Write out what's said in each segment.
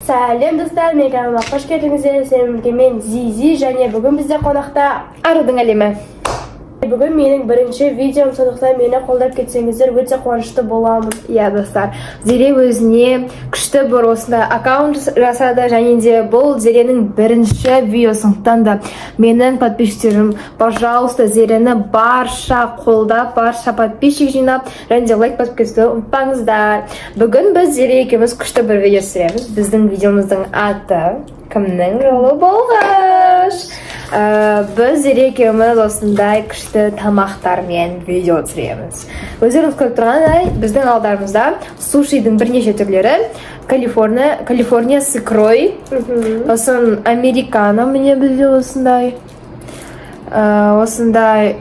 Сәлем достар, менің каналыма қош келдіңіздер. Сіздермен бірге мен Зизи және бүгін бізде қонақта Арудың әлемі. Бүгін менің бірінші видеом, сондықтан мені қолдап кетсеңіздер өте қуанышты боламын. Иә, достар, Зере өзіне күшті бір осындай аккаунт жасады және де бұл Зеренің бірінші видеосы, сондықтан да менің подписчиктерім, пожалуйста, Зерені барша қолдап, барша подписчик жинап және де лайк басып кетуді ұмытпаңыздар. Бүгін біз Зере екеуміз күшті бір видео түсіреміз. Біздің видеомыздың аты «Кімнің жолы болғыш?». Біз Зере екеуміз осындай күшті тамақтармен видео түсіреміз. Өздеріңіз көріп тұрғандай, біздің алдарымызда сушидің бірнеше түрлері. Калифорния с икрой, сосын американо, міне бізде осындай, осындай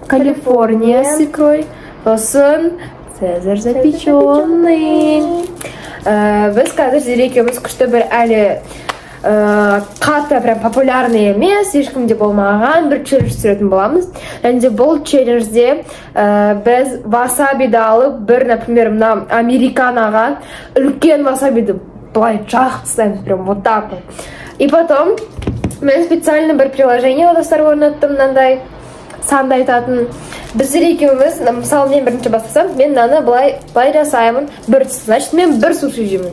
Калифорния с икрой, сосын Цезарь запеченный. Біз қазір Зере екеуміз күшті бір әлі қатты прям популярный емес, ешкімде болмаған бір челлендж түсіретін боламыз. Және де бұл челленджде біз васабиді алып, бір, например, мына американаға үлкен васабиді былай жағып тастаймыз, прям вот так вот. И потом мен специально бір приложение, достар, орнаттым, мынандай санды айтатын. Біздер екеуміз, мысалы, мен бірінші бастасам, мен мынаны былай былай жасаймын, бір түсті, значит, мен бір суши жеймін.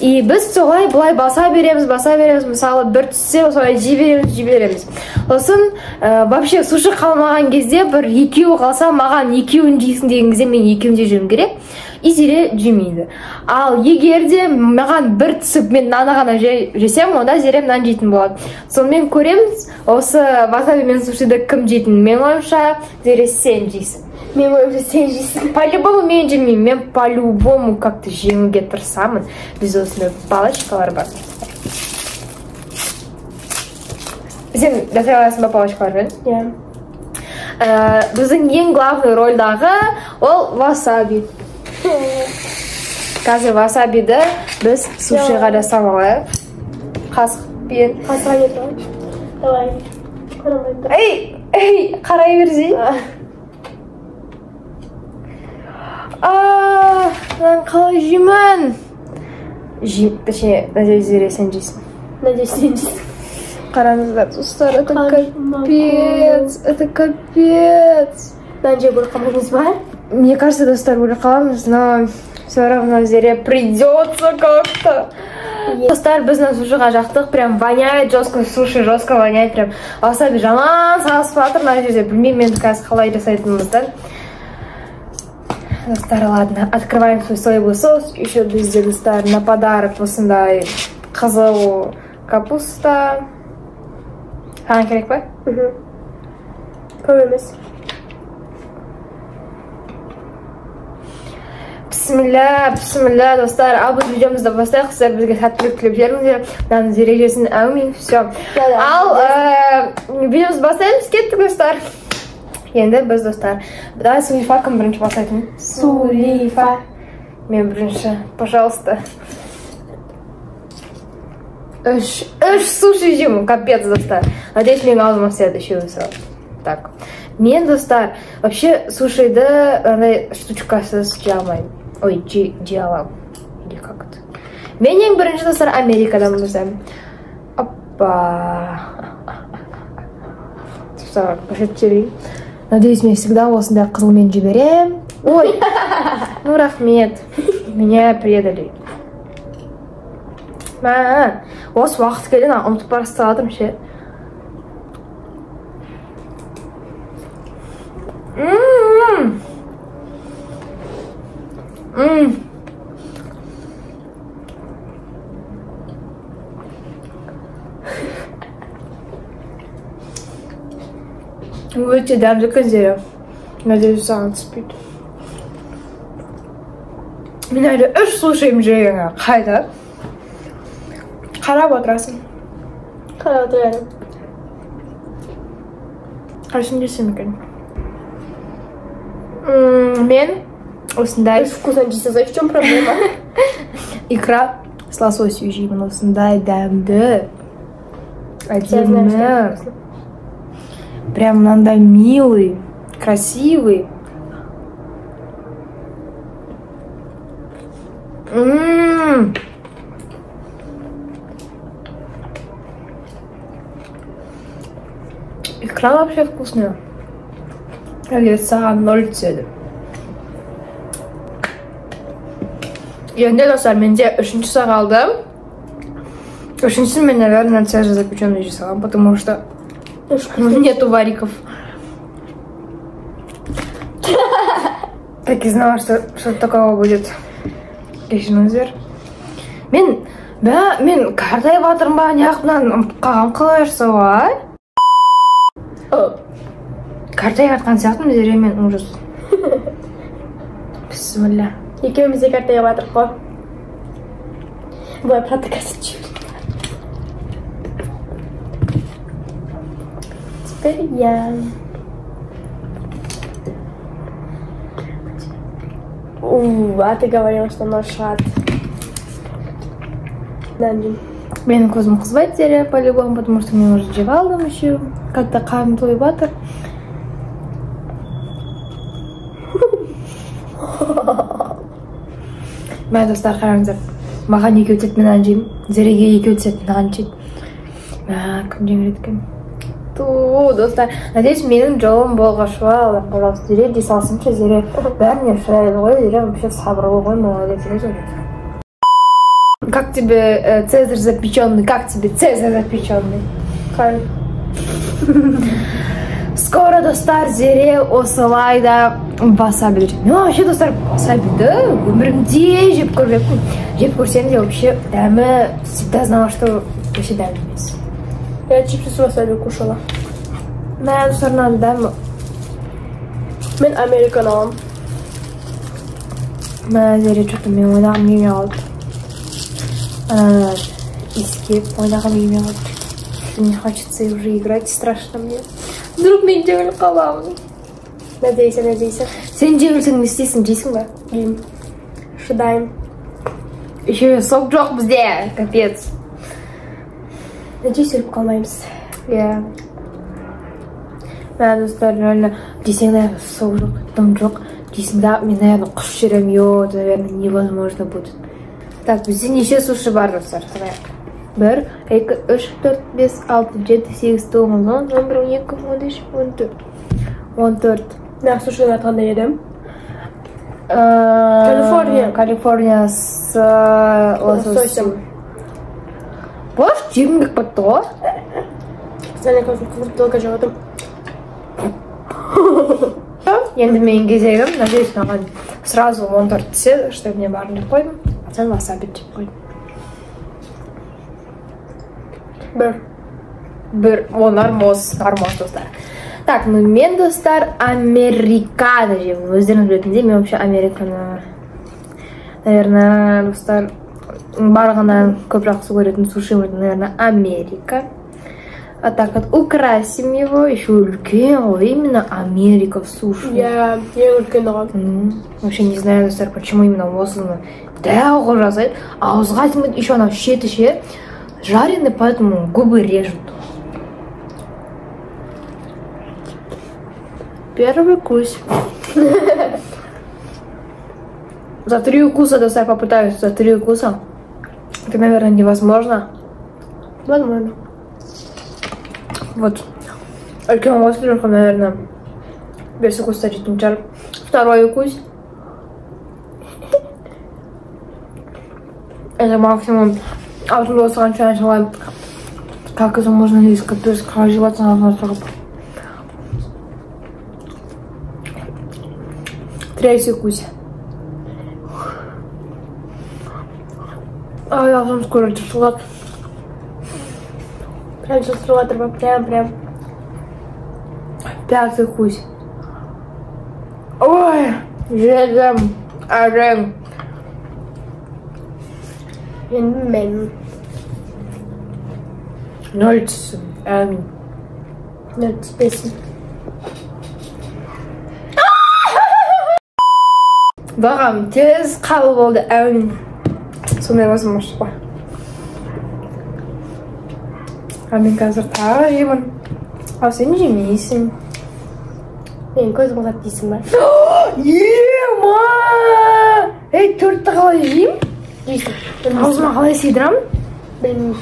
И біз солай былай баса береміз, баса береміз, мысалы, бір түссе, солай жей береміз, жей береміз. Сосын вообще суши қалмаған кезде, бір екеуі қалса, маған екеуін жейсің деген кезде мен екеуін де жеуім керек. И Зере жемейді. Ал егер де маған бір түсіп, мен мынаны ғана жесем, онда Зере мынаны жейтін болады. Сонымен көреміз, осы васаби мен сушиді кім жейтінін. Менің ойымша, Зере, сен жейсің. Менің ойымша, сен жейсің. По-любому мен жемеймін, мен по-любому как-то жеңуге тырысамын. Бізде осындай палочкалар бар. Сен жасай аласың ба палочкалармен? Иә. Біздің ең главный рольдағы ол васаби. Қазір васабиді біз сушиға жасап алайық. Қасықпен. Қасыға не тұр? Давай. Қарамай тұр. Ей, ей, қарай берсей. Мынаны қалай жеймін? Жеймін, точнее, надеюсь, Зере, сен жейсің. Надеюсь, сен жейсің. Қараңыздар, достар, это капец, это капец. Мынаны жеп өліп қалмаймыз ба? Мне кажется, достар, өліп қаламыз, но все равно Зере придется как-то. Достар, біз мына сушиға жақтық, прям воняет жестко, суши жестко воняет, прям васаби жаман сасып жатыр мына жерде. Білмеймін мен қазір қалай жасайтынымызды. Достар, ладно, открываем свой соевый соус. Еще бізде, достар, на подарок осындай қызыл капуста. Саған керек па? Көп емес. Бісміллә, бісміллә, достар. Ал біз видеомызды бастайық. Сіздер бізге сәттілік тілеп жіберіңіздер. Мынаны Зере жесін, әумин, все. Ал видеомызды бастаймыз, кеттік, достар. Енді біз, достар, давай Сулифа, кім бірінші бастайтын? Сулифа. Мен бірінші, пожалуйста. Үш суши жеймін, капец, достар. Надеюсь, менің аузыма сияды үшеуі сразу. Так. Мен, достар, вообще сушиді андай штучкасыз жей алмаймын. Ой, жей аламын. Или как это? Мен ең бірінші, достар, Америкадан бастаймын. Опа. Достар, көрсетіп жіберейін. Надеюсь, мен всегда осындай қызылмен жіберем. Ой, ну рахмет. Меня предали. Мә, осы уақыт келді, ұмытып бара жатырмын ше. Өте дәмді екен, Зере. Надеюсь, саған түспейді. Мен әлі 3 сушиім жегенге қайда? Қарап отырасың. Қарап отырамын. Қайсысын жесем екен? Мен осындай Үш вкусно жейсің, в чем проблема? Икра с лососью жеймін, осындай дәмді. Әдемі. Прям мынандай милый, красивый. Икра вообще вкусная. Егер саған 0 түседі. Енді, достар, менде үшіншісі қалды. Үшіншісін мен, наверное, цезарь запеченный жей саламын, потому что нету вариков. Так и знала, что что-то такого будет. Кешіріңіздер. Мен қартайып жатырмын ба, неғып мынаны ұмытып қалғанмын, қалай жасауға? Қартайып жатқан сияқтымын, Зере, мен ужас. Бісміллә. Екеуміз де қартайып жатырмық қой. Былай протокасып. Теперь я. А ты говорила, что нож шат. Менің көзім қызбайды, Зере, по-любому, потому что мен уже жеп алдым еще. Как-то қарным тойып жатыр. Мә, достар, қараңыздар. Маған екеу түседі, мен мынаны жеймін. Зереге екеу түседі, мынаны жейді. Мә, кім жеңіледі екен? Ту, достар, надеюсь, менің жолым болғашуа, пожалуйста, Зере дей салсыншы, Зере бәріне шырайды ғой, Зере вообще сабырлы ғой, молодец, Зере. Как тебе Цезарь запеченный? Как тебе Цезарь запеченный? Кайф. Скоро, достар, Зере осылай да васаби. Мен вообще, достар, васабиді өмірімде жеп көрмеппін. Жеп көрсем де вообще дәмі, всегда знала, что вообще дәмі емес. Я чипсы с васаби кушала. Мә, достар, мынаның дәмі. Мен американо аламын. Мә, Зере, что-то мен ойнағым келмей қалды. Иіскеп ойнағым келмей қалды. Не хочется уже играть, страшно мне. Вдруг мен жеңіліп қаламын. Надейся, надейся. Сен жеңілсең не істейсің, жейсің ба? Жеймін. Шыдаймын. Еще сок жоқ бізде, капец. Надеюсь, өліп қалмаймыз. Иә. Мә, достар, реально, жесең, наверное, сок жоқ, дым жоқ. Жейсің да, мен, наверное, құсып жіберемін, ё, это, наверное, невозможно будет. Так, бізде неше суши бар, достар, санайық. 1, 2, 3, 4, 5, 6, 7, 8, 9, 10, 11, 12, 13, 14. 14. Мә, сушиның аты қандай еді? Калифорния. Калифорния с лососем. Бош, жегім келіп кетті ғой. Сәлем, көзім қызып долго жеп отырмын. Енді менің кезегім, надеюсь, маған сразу 14 түседі, что мен барын жеп қойдым. А сен васаби жеп қойдың. Бір. Бір, о, нормоз, нормоз, достар. Так, ну мен, достар, американо жеймін. Өздеріңіз білетіндей, мен вообще американо, наверное, достар, барлығынан көп жақсы көретін суши, наверное, Америка. А так вот украсим его. Еще үлкен ғой, именно Америка в суши. Иә, ең үлкені ғой. Вообще не знаю, достар, почему именно осыны дәу қылып жасайды. Ауызға тимейді, еще анау шеті ше жареный, поэтому губы режут. Первый кусь. За 3 укуса, достар, попытаюсь. За 3 укуса. Это, наверное, невозможно. Возможно. Вот. Үлкен остров, наверное, 5 укуса жейтін шығар. Второй укус. Это максимум. Аузымды осыған шалайым. Как это можно есть? Капец, қалай жеп жатсың аузыңа соғып. Третий укус. Ай, аузым скоро жыртылады. Прям жыртылып жатыр ма? Прям, прям. Пятый укус. Ой, жедім, әрең. Енді мен. 0 түссін, әмин. 0 түспесін. Бағам тез қабыл болды, әмин. Сондай болсын может қой. А мен қазір тағы жеймін. Ал сен жемейсің. Мен көзім қызады дейсің ба? Ема! Ей, 4-ті қалай жеймін? Жейсің. Аузыма қалай сыйдырамын? Білмеймін.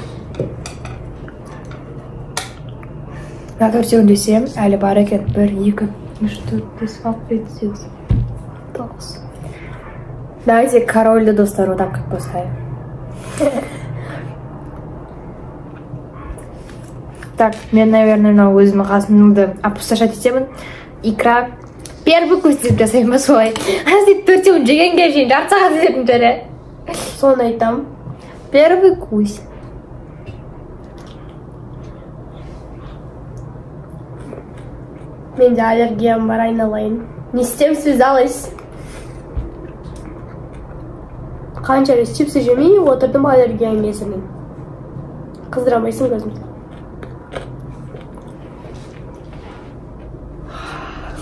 Мына төртеуін десем, әлі бар екен. 1, 2, 3, 4, 5, 6, 7, 8, 9. Давайте корольді, достар, вот так поставим. Так, мен, наверное, мынау өзімнің қасымды опустошать етемін. Икра. Первый кусь деп жасаймын ба солай? Сөйтіп төртеуін жегенге шейін жарты сағат өтетін шығар, иә? Соны айтам. Первый кусь. Менде аллергиям бар, айналайын. Не с тем связалась. Қанша рет чипсы жемей отырдым аллергияның кесірінен. Қыздыра алмайсың көзімді.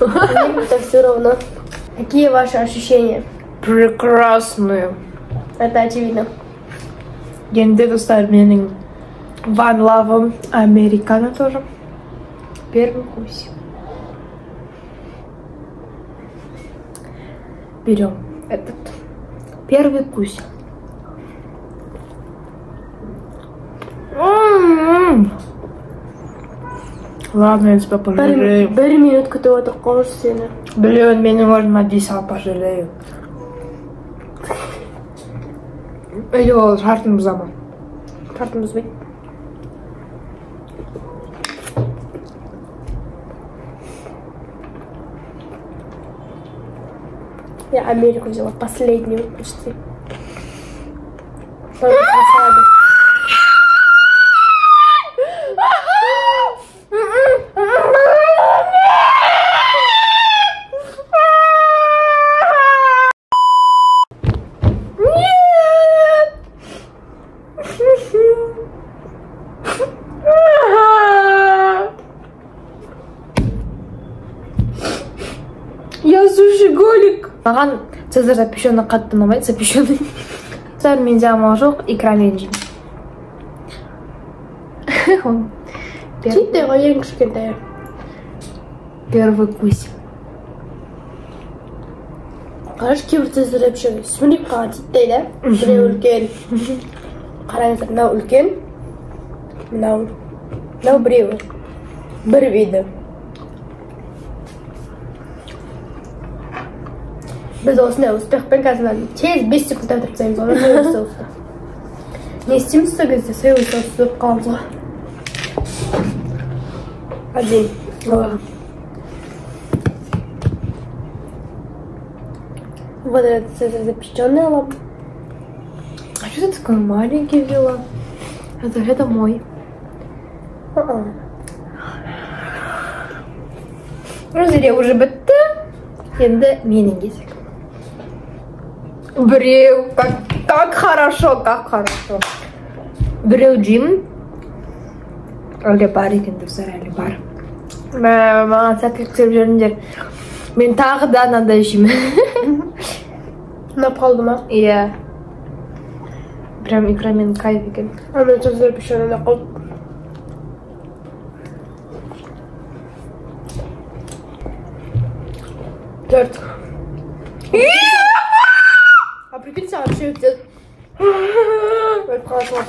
Мне это все равно. Какие ваши ощущения? Прекрасные. Это очевидно. Енді, достар, менің One Love американо тоже. Первый кусь. Берем этот первый кусь. Ладно, я тебя пожалею. Бір минут күтіп отырып қалшы сені. Блин, менің орныма дей салып пожалею. Или ол шартын бұза ма? Шартын бұзбайды. Я Америку взяла, последнюю почти. Только с васаби. Нет! Я сушиголик. Маған Цезарь запеченный қатты ұнамайды, запеченный. Достар, менде амал жоқ, икрамен жеймін. Титтей ғой, ең кішкентай. Первый кусь. Қарашы, кейбір Цезарь запеченный сүмірейіп қалған титтей да? Біреу үлкен. Қараңыздар, мынау үлкен, мынау біреуі. Бір виді. Біз осындай успехпен қазір тез 5 секундта бітіріп тастаймыз ғой, соевый соусты. Не істейміз сол кезде? Соевый соус сұрып қаламыз ғой. Один. Вот этот Цезарь запеченный лоб. А что ты такой маленький взяла? Это мой. Розалия уже бітті. Енді менің кезегім. Біреу, как хорошо, как хорошо. Біреу жеймін. Әлі бар екен, достар, әлі бар. Маған сәттілік тілеп жүріңдер. Мен тағы да мынандай жеймін. Ұнап қалды ма? Иә. Прям икрамен кайф екен. А мен Цезарь запеченный ұнап қалды. Төрт. А прикинь, саған үшеу өтеді. Өліп қаласың ғой.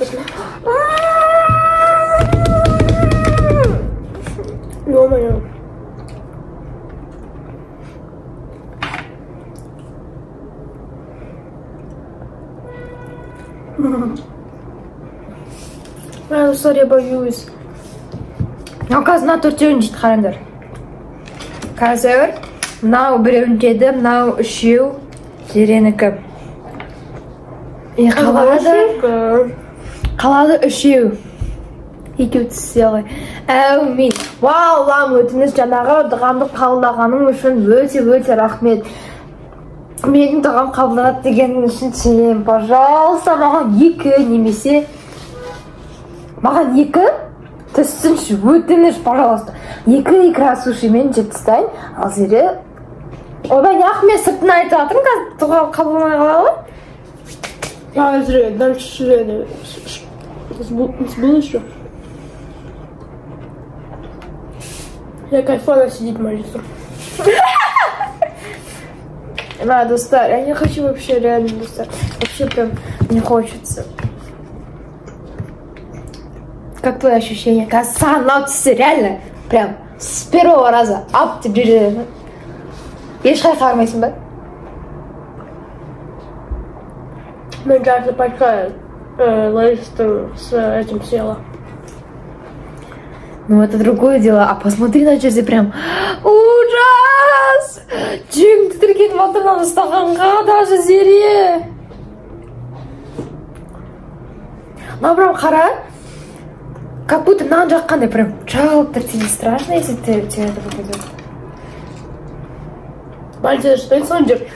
Ё-моё. Достар, я боюсь. Мынау қазір мына төртеуін жейді, қараңдар. Қазір мынау біреуін жеді, мынау үшеу Зеренікі. Қалады. Қалады үшеу. Екеу түссе ғой. Әумин. Вау, Аллам, өтініш, жаңағы дұғамды қабылдағаның үшін өте-өте рахмет. Менің дұғам қабылданады дегенің үшін сенемін. Пожалуйста, маған екі немесе маған екі түссінші, өтініш, пожалуйста. Екі икра сушимен жеп тастайын. Ал Зере, ойбай, неғып мен сыртын айтып жатырмын, қазір дұға қабылдамай қалады ғой. Я зря, дальше с будущего. Я кайфую сидеть молиться. Да, достар, я не хочу вообще, реально, достар. Вообще прям не хочется. Как твои ощущения? Коса, реально. Прям с первого раза ап деп жібереді. Ешқай қармайсың ба? Мен жарты пачка Лейстің с этим съела. Ну это другое дело, а посмотри на жерде прям ужас! Жеңді тіркеніп жатыр ұстағанға даже Зере. Мына прям қара, как будто нан жаққандай прям жалып тұр. Тебе не страшно, если ты тебе это попадет? Пальцы что сон жеп.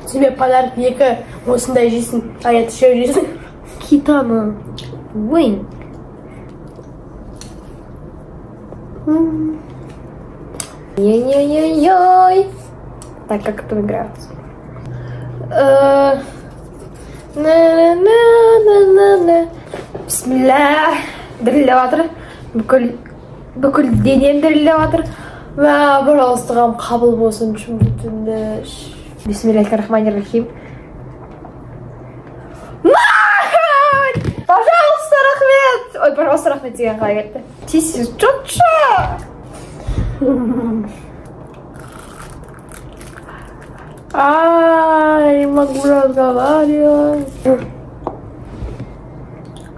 Тебе подарок екі осындай жейсің, а я үшеу жейсің. Китаны. Win. Ой-ой-ой-ой. Так, как это играется? На-на-на-на-на. Бисмилля. Дірілдеп жатыр. Бүкіл денем дірілдеп жатыр. Мә, пожалуйста, қабыл болсын түнді. Бисмиллахи-рахмани-рахим. Пожалуйста, рахмет! Ой, пожалуйста, рахмет деген қалай кетті? Тез-тез, чотша! Ай, могу разговаривать.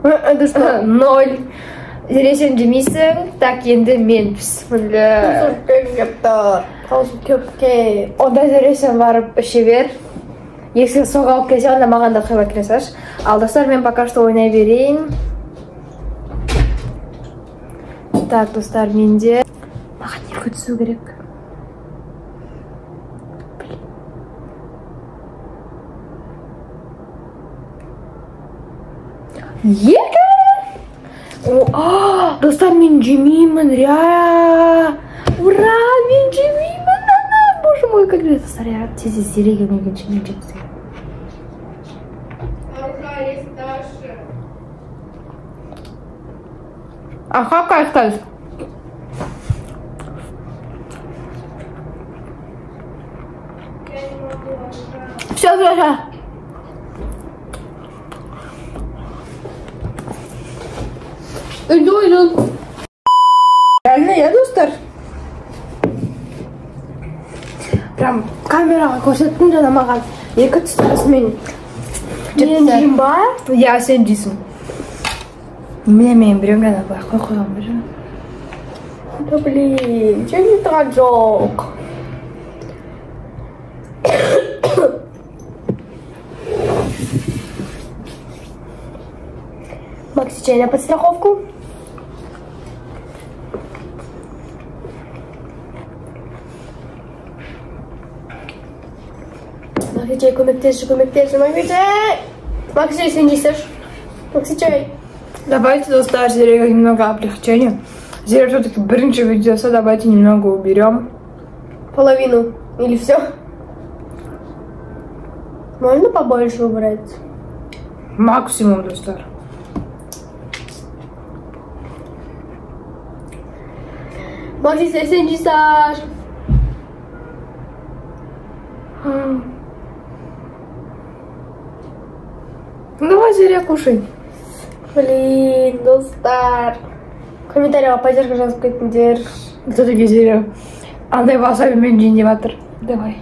Это что? 0. Зере, сен жемейсің. Так, енді мен. Бісміллә. Онда Зере, сен барып іше бер. Если сок алып келсе, онда маған да құйып әкеле салшы. Ал достар, мен пока что ойнай берейін. Так, достар, менде маған екі түсу керек. Екі! О, достар, мен жемеймін, ля! Ура, мен жемеймін, ана! Боже мой, как же, достар, я тез-тез Зере келмегенше мен жеп тастаймын. А как остались? Все, все, все. Иду, иду. Реально, я достар. Прям камераға көрсеттім жаңа маған. Екі түсті мен. Мен жеймін ба? Иә, сен жейсің. Міне мен біреуін ғана былай қойып қойған бір. Да блин, жемей тұрған жоқ. Макси чай на подстраховку. Макси чай, көмектесші, көмектесші, Макси чай! Макси чай, сен жейсің. Макси чай. Давайте, достар, Зереге немного облегчения. Зере все-таки бірінші видеосы, давайте немного уберем. Половину или все? Можно побольше убрать? Максимум, достар. Макси, сен жейсің. Ну, давай, Зере, кушай. Блин, достар. Комментарийға поддержка жазып кетіңдер. Все-таки Зере андай васабимен жейін деп жатыр. Давай.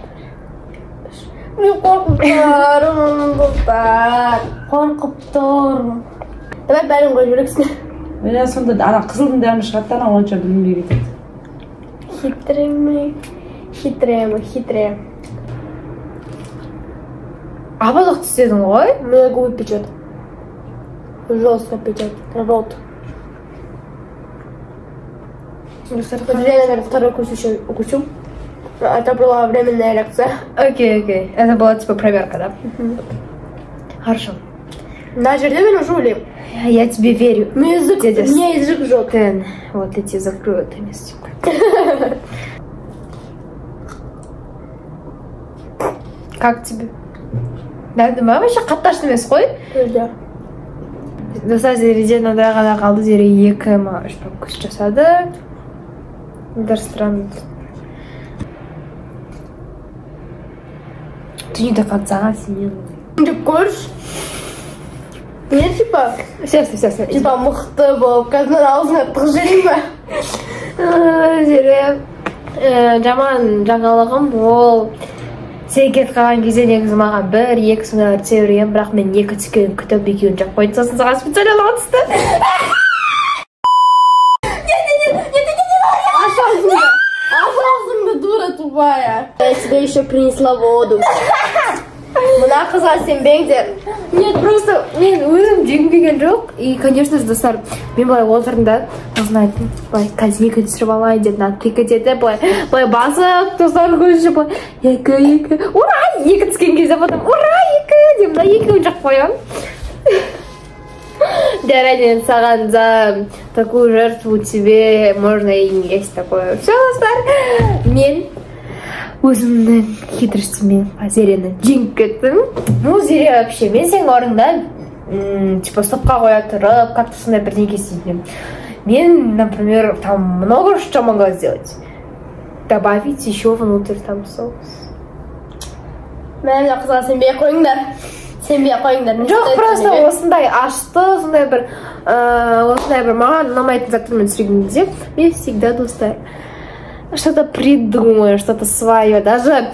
Мен қорқып тұрмын, достар. Қорқып тұрмын. Давай бәрін қойып жіберексің. Міне сонда ана қызылдың дәмі шығады да, ана онша білінбей кетеді. Хитрые мы, хитрые мы, хитрые. Абалық түстедің ғой? Меня губы печет. Жестко печет. Рот. Я, наверное, второй кус еще укусю. Это была временная реакция. Окей, окей. Это была типа проверка, да? Хорошо. На жерде мен уже ойлаймын. Я тебе верю. Мне язык жжет. Вот я тебе закрою это место. Как тебе? Дәмді ма? Вообще қатты ашты емес қой? Да. Достар, Зереде мынандай ғана қалды. Зере 2 ма 3 па күш жасады. Дұрыстырамын. Ты не до конца съела. Ты көрші? Не, типа, Все, все, все, все. типа мықты болып, қазір аузыңа тығып жіберейін ба? Зере, жаман жаңалығым ол: сен кетіп қалған кезде негізі маған бір екі сондайлар түсе берген, бірақ мен екі түскенін күтіп, екеуін жеп қойдым. Сосын саған специально маған түсті. Аш аузыңды! Аш аузыңды, дура тупая! Я тебе еще принесла воду. Мына қызға сенбеңдер. Нет, просто мен өзім жегім келген жоқ. И, конечно же, достар, мен былай отырдым да, сосын айттым: былай қазір екі түсіріп алайын деп, мынаны тыкать етіп, былай былай басып, достар көзінше былай екі, екі, ура, екі түскен кезде, потом ура, екі деп, мына екеуін жеп қоямын. Жарайды, енді саған за такую жертву тебе можно и не есть такое. Все, достар, мен өзімнің хитростімен Зерені жеңіп кеттім. Ну, Зере, вообще, мен сенің орныңда типа стопқа қоя тұрып, как то сондай бірдеңке істейтін едім. Мен, например, там много что могла сделать: добавить еще внутрь там соус. Мә, мына қызға сенбей ақ қойыңдар. Сенбей ақ қойыңдар. Не Жоқ, стоит просто сенбеуге. осындай ашты, сондай бір осындай бір маған ұнамайтын заттармен түсірген кезде мен всегда, достар, что-то придумаю, что-то свое. Даже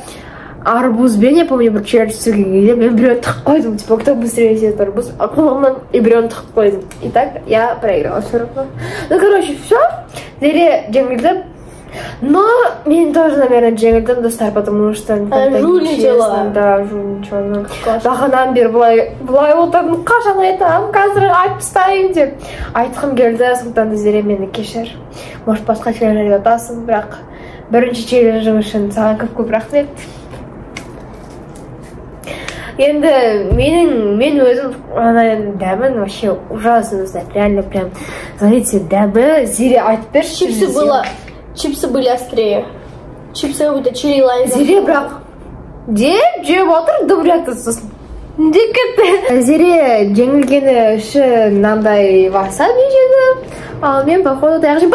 арбузбен, я помню, бір челлендж түсірген кезде мен біреуін тығып қойдым, типа кто быстрее съест арбуз, қолымнан, и біреуін тығып қойдым, и так я проиграла все равно. Ну, короче, все, Зере жеңілді. Но мен тоже, наверное, жеңілдім, достар, потому что как-то Жульничала. нечестно, да, жульничала. Бағанадан бері былай былай отырдым, қашан айтамын, қазір айтып тастайын деп айтқым келді. Сондықтан да, Зере, мені кешір. Может, басқа челленджерге ұтасың, бірақ бірінші челленджің үшін саған көп көп рахмет. Енді мен өзім ана дәмін вообще ужасно, достар, реально прям, знаете, дәмі. Зере, айтып берші. Чипсы было, чипсы были острее. Чипсы как будто чили лайм. Зере бірақ деп жеп отыр дубряты, сосын деп кетті. Зере жеңілгені үшін мынандай васаби жеді, ал мен, походу, таяқ жеп.